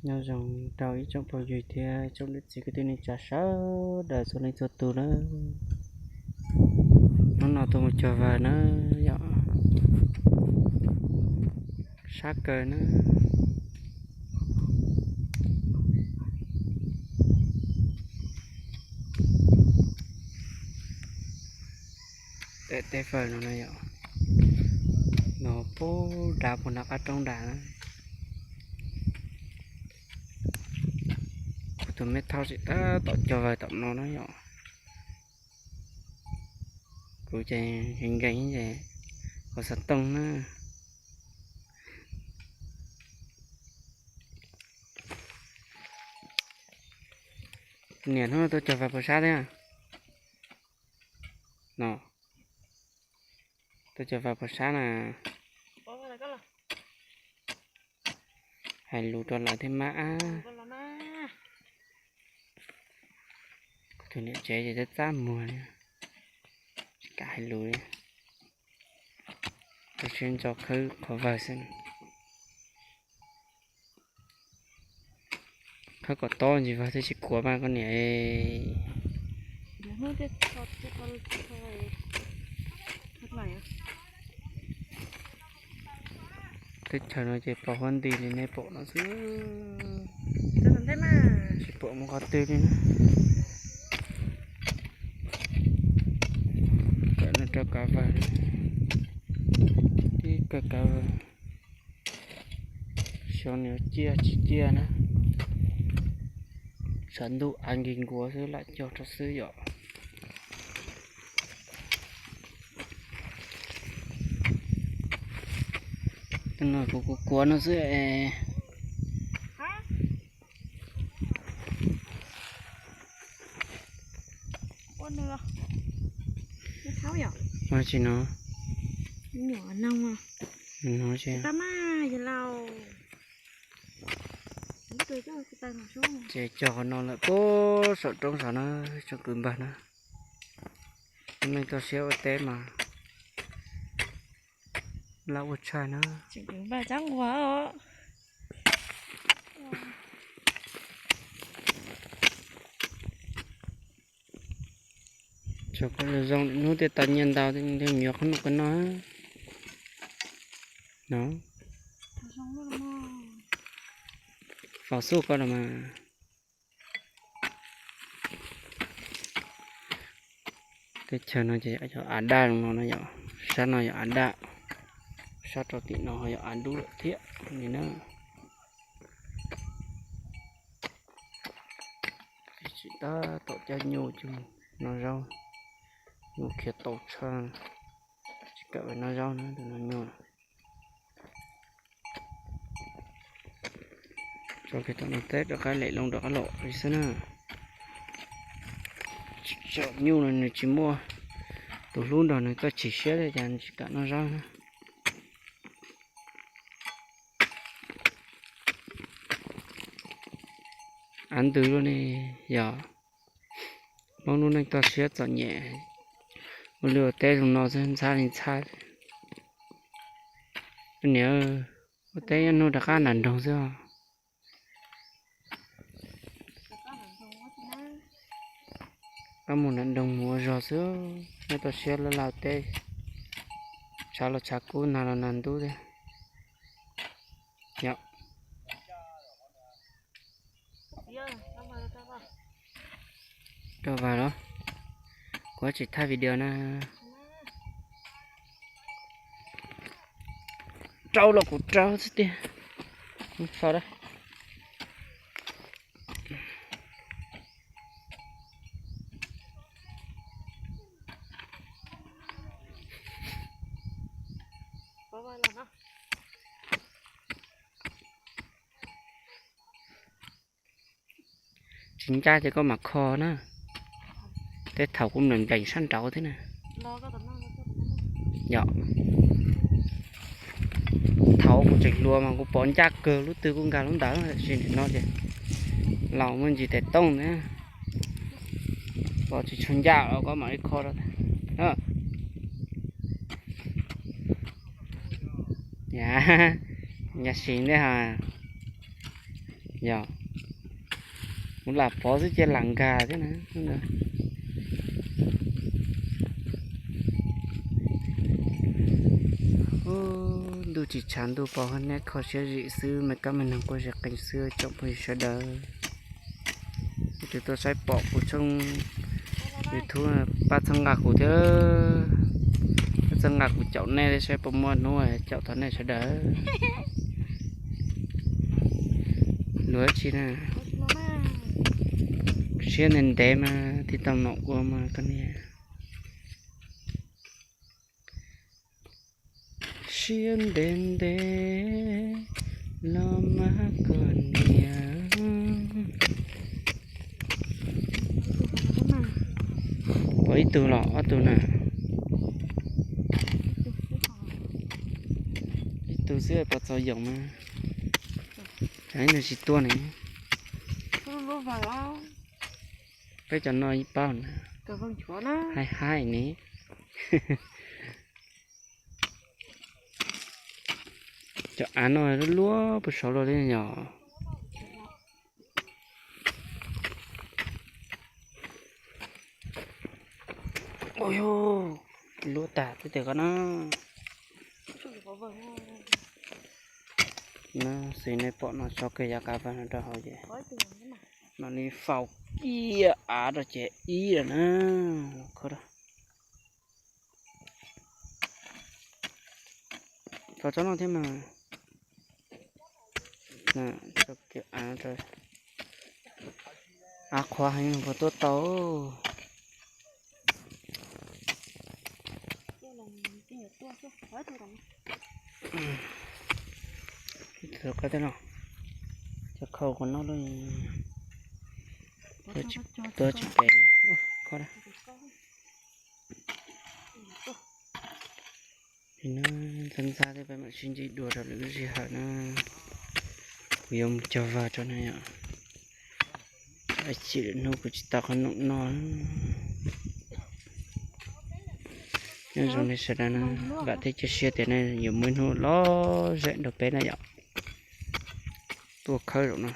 Nyob zoo rau ib tsoom phooj ywg thiab tsoom niam txiv kwv tij neej tsa sawv daws txhua leej txhua tus na. Hnub no tuaj mus cog vawg na yom, sab kawg na. Teb vawg no na yom, no pub dav puag nram qab roob nram na. Kuv tus me thauj tseem tab tom cog vawg tom no na yom. Kuv ces nkees ces hauv xov tooj na. Niam, hnub no tuaj cog vawg puas sab thiab? No, tuaj cog vawg puas sab na? Hais lus rau lawv thiab mas. Kuv tus niam tsev ces txaj txaj muag li, tsis kam hais lus li. Kuv sib ntso khawb qhov vawg xwb. Khawb kom tob ntsis vawg thiaj tsis kuav mas koj niam. Teb chaws no ces pos huab nti li nej pom no xwb, tsis pom mus qhov twg li na. Kawm no rau kav vawg, tib kawg kav vawg, xyov nws ciaj tsis ciaj na. Tshav ntuj av nkig nkuav xwb lam cog rau xwb yom. Kuv kuv kuav no xwb es. Ua tsis no, no ces, ces cog qhov no lawm puag saum roob saud na, tsoom kwv npawg na. Lub neej toj siab ua teb mas laj ua tshaj na. Tso kom zoo, hnub twg tau nyiaj ntau mus yuav qhov no qhov no no. Faus xub koj los mas. Teb chaws no ces yog av daj no no yom, sab no yog av daj, sab rau tim no ho yog av dub lawm thiab li na. Tsis tab tom cab nyuj coj mus noj zaub, nyuj khiav tau tshaj, tsis kam noj zaub na tus no nyuj. Tso kiag tom no teb rov qab lem loo rov qab los li xwb na. Tsom nyuj no nws tsis muaj tus hlub nrog nws txoj chim siab thiab ces nws tsis kam noj zaub na. Av ntws luaj ne, yog Hmoob lub neej toj siab txom nyem, ua liaj ua teb zoo no xwb ntxhab li ntxhab. Niam, ua teb nyob hnub rov qab nram nroog xwb os. Koj mus nram nroog mus ua zog xwb, nyob toj siab laj laj teb, tshav los tshav kub, nag los nag ntub thiab. Yog rau vas los, kuv tsis thaij video na. Rau los kuv rau xwb tiag. Mus so da. Tsis ncaj ces koj mam kho na. Tej thaum kuv nplees nplees sab nraud thiab na. Yog thaum kuv tseem hluas mas kuv pom ncaj kawg, lub twg kuj nkag lub ntawd, tiam sis nim no ces laus muaj ntsis tes tooj na, pom tsis tshua ncaj los koj mam li kho rau. Yam, yam siv ntej ha. Yog, kuv lam pov xwb cia lam nkag thiab na. Ntuj tsis tshav ntuj pos, neb kho siab zim xwb, me kab me noog quaj ze qees xwb tsoom phooj ywg sawv daws. Tus tuaj saib pom kuv tshooj YouTube pab txhawb nqa kuv thiab, pab txhawb nqa kuv caum nej thiab saib puas muaj hnub caum tau nej sawv daws. Luag tsi na, siab ntev ntev mas thiaj tau nom ua mas koj niam. Siab ntev ntev los mas koj niam. Pom ib tug los ob tug na. Ib tug xwb pom txaus yoom mas. Nws tsis tuaj ne. Peb cov no ib paub na. Haib haib ne. Cov av no luaj puag saud los li yom. Ua, luaj tag twb tiag koj na. No xws nej pom no tso kiag yav qab vag no rau hauv ces no nws faus kiag av rau ces ib lawm na. Khawb rau. Faus tsob no thiab mas. Av qhuav heev puas tuaj tau. Tus qab teb no, cov khau quas noj lub, tuaj tsis pem li. Khawb na. Ntxhab ntxhab thiab peb mam sib ntsib dua rau lwm lub sij hawm na. Kuv yuav mus cog vag tso na yom. Ib chim lwm hnub kuv tsis tau qhov noj no. Nyob zoo nej sawv daws na, vam thiab cia siab tias nej yuav muaj ib hnub lom zem nrog peb na yom. Tuaj khawb zaum no.